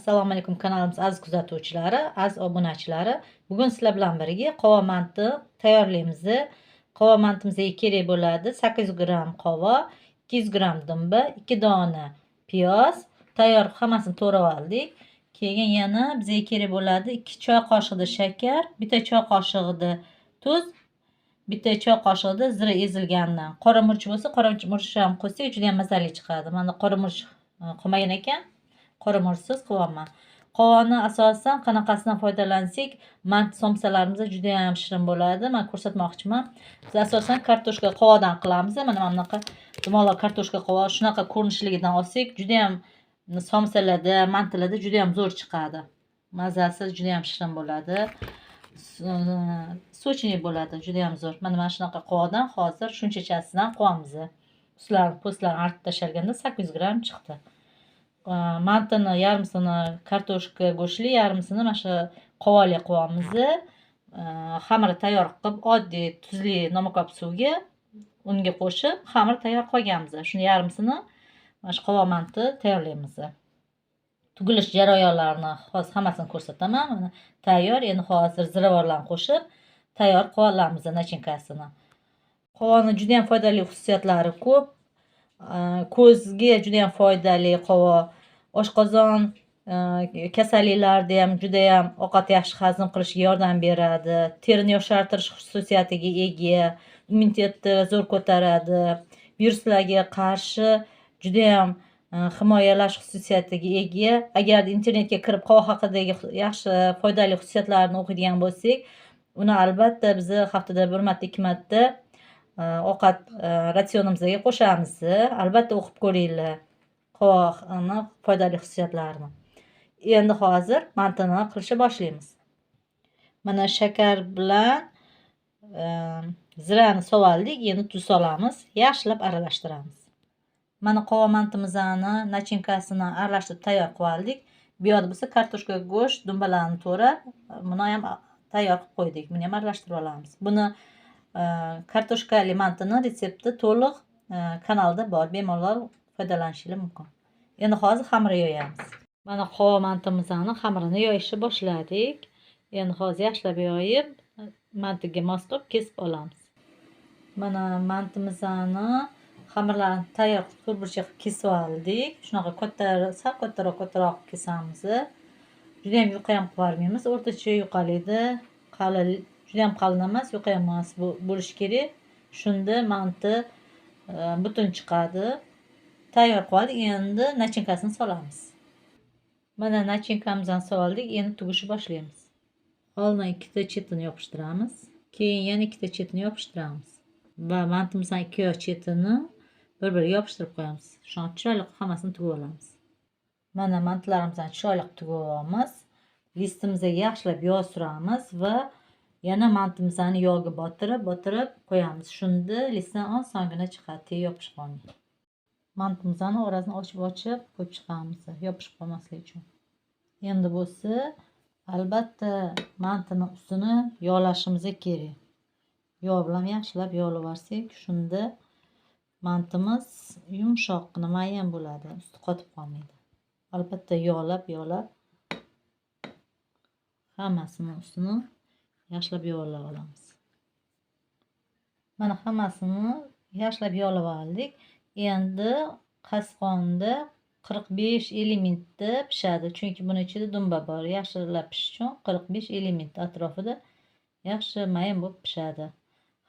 Assalomu alaykum, kanalimiz aziz kuzatuvchilari, aziz obunachilari. Bugun sizlar bilan birga qovoq manti tayyorlaymiz. Qovoq mantimizga kerak bo'ladi 800 gramm qovoq, 200 gramm dumba, 2 dona piyoz, tayyor hammasini to'g'rab oldik. Keyin yana bizga kerak bo'ladi 2 choy qoshig'i shakar, 1 choy qoshig'i tuz, 1 choy qoshig'i zira ezilganidan. Qora murch bo'lsa, qora murch ham qo'shsak juda ham mazali chiqadi. Mana qora murch qolmagan ekan. Qora murchsiz qilyapman. Qovoqni asosan qanaqasidan foydalansak, manti somsalarimiz juda ham shirin bo'ladi. Men ko'rsatmoqchiman. Biz asosan kartoshka qovoqdan qilamiz. Mana bunaqa dumaloq kartoshka qovoq shunaqa ko'rinishligidan olsak, juda ham somsalarda, mantilarda juda ham zo'r chiqadi. Mazasi juda ham shirin bo'ladi. Сочный bo'ladi, juda ham zo'r. Mana shunaqa qovoqdan hozir shunchachasidan qo'yamiz. Ustlarini, po'stlarini artib tashalganda 800 gramm chiqdi. Mantini yarmisini kartoshka go'shtli, yarmisini mana shu qovoqli qo'yamiz. Xamir tayyor qilib, oddiy tuzli nomakob suvga unga qo'shib, xamir tayyor qilganmiz. Shuni yarmisini mana shu qovoq manti tayyorlaymiz. Tugilish jarayonlarini hozir hammasini ko'rsataman. Mana tayyor, endi hozir ziravorlarni qo'shib tayyor qilib olamiz nachinkasini. Qovoqning juda ham foydali xususiyatlari ko'p. Ko'zga juda ham foydali qovoq. Oshqozon kasalliklarida ham juda ham ovqat yaxshi hazm qilishga yordam beradi. Terini yoshartirish xususiyatiga ega, immunitetni zo'r ko'taradi. Viruslarga qarshi juda ham himoyalash xususiyatiga ega. Agar internetga kirib qovoq haqidagi yaxshi foydali xususiyatlarni o'qiydigan bo'lsak, uni albatta biz haftada 1 marta, 2 marta ovqat ratsionimizga qo'shamiz. Albatta o'qib ko'ringlar qovoqni foydali xususiyatlarini. Endi hozir mantini qilishni boshlaymiz. Mana shakar bilan zirani soldik, endi tuz solamiz, yaxshilab aralashtiramiz. Mana qovoq mantimizni nachinkasini aralashtirib tayyor qilib oldik. Bu yoqda bo'lsa kartoshka, go'sht, dumbalarni to'rab, buni ham tayyor qilib qo'ydik. Buni ham aralashtirib olamiz. Buni kartoshkali mantini retsepti to'liq kanalda bor, bemalol foydalanishingiz mumkin. Endi hozir xamir yoyamiz. Mana qovoq mantimizni xamirini yoyishni boshladik. Endi hozir yaxshilab yoyib, mantiga mos qilib kesib olamiz. Mana mantimizni xamirlarni tayyor qilib to'rtburchak qilib kesib oldik. Shunaqa katta, sal kattaroq kattaroq qilib kesamiz. Juda ham yuqa ham qilib yubormaymiz. O'rtacha yuqalikda, qalin, juda ham qalin emas, yuqa ham emas bo'lishi kerak. Shunda manti butun chiqadi. Tayyor qilib oldik. Endi nachinkasini solamiz. Mana nachinkamizni soldik, endi tugishni boshlaymiz. Oldin ikkita chetini yopishtiramiz, keyin yana ikkita chetini yopishtiramiz. Va mantimizning ikki yoq chetini bir-biriga yopishtirib qo'yamiz. Shuni chiroyli qilib hammasini tugib olamiz. Mana mantilarimizni chiroyli qilib tugib olamiz. Listimizga yaxshilab yog' suramiz va yana mantimizni yog'ga botirib, botirib qo'yamiz. Shunda listdan osongina chiqadi, tez yopishib qolmaydi. Mantimizni orasini ochib-ochib qo'yib chiqamiz, yopishib qolmasligi uchun. Endi bo'lsa, albatta mantini ustini yog'lashimiz kerak. Yog' bilan yaxshilab yog'lab yuborsak, shunda mantimiz yumshoqqina mayin bo'ladi, usti qotib qolmaydi. Albatta yog'lab, yog'lab hammasini ustini yaxshilab yog'lab olamiz. Mana hammasini yaxshilab yog'lab oldik. Endi qasqonda 45-50 minutda pishadi. Chunki buni ichida dumba bor. Yaxshilab pishish uchun 45-50 minut atrofida yaxshi mayin bo'lib pishadi.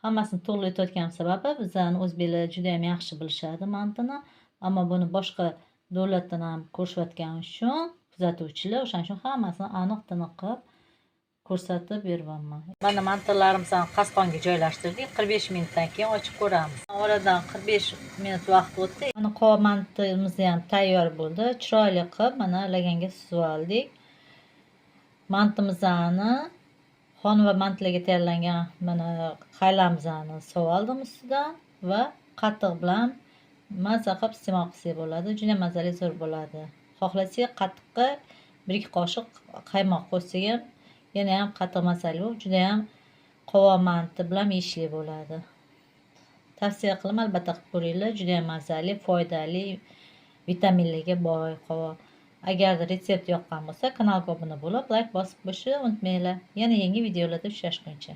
Hammasini to'g'ri aytayotganim sababi bizani o'zbeklar juda ham yaxshi bilishadi mantini, ammo buni boshqa davlatdan ham ko'rishayotgani uchun kuzatuvchilar o'shaning uchun hammasini aniq tiniq qilib ko'rsatib beryapman. Mana mantilarimizni qasqonga joylashtirdik. 45 minutdan keyin ochib ko'ramiz. Oradan 45 minut vaqt o'tdi. Mana qovoq mantimiz ham tayyor bo'ldi. Chiroyli qilib mana laganga suzib oldik. Mantimizni xon va mantilarga tayyorlangan mana qaylamizni solib oldim ustidan va qatiq bilan maza qilib iste'mol qilsak bo'ladi. Juda mazali zo'r bo'ladi. Xohlasak qatiqqa 1-2 qoshiq qaymoq qo'shsak ham yana ham qatiq mazali bo'lib, juda ham qovoq manti bilan yeyishli bo'ladi. Tavsiya qilaman, albatta qilib ko'ringlar. Juda ham mazali, foydali, vitaminlarga boy qovoq. Agarda retsept yoqqan bo'lsa, kanalga obuna bo'lib, layk bosib qo'yishni unutmanglar. Yana yangi videolarda uchrashguncha.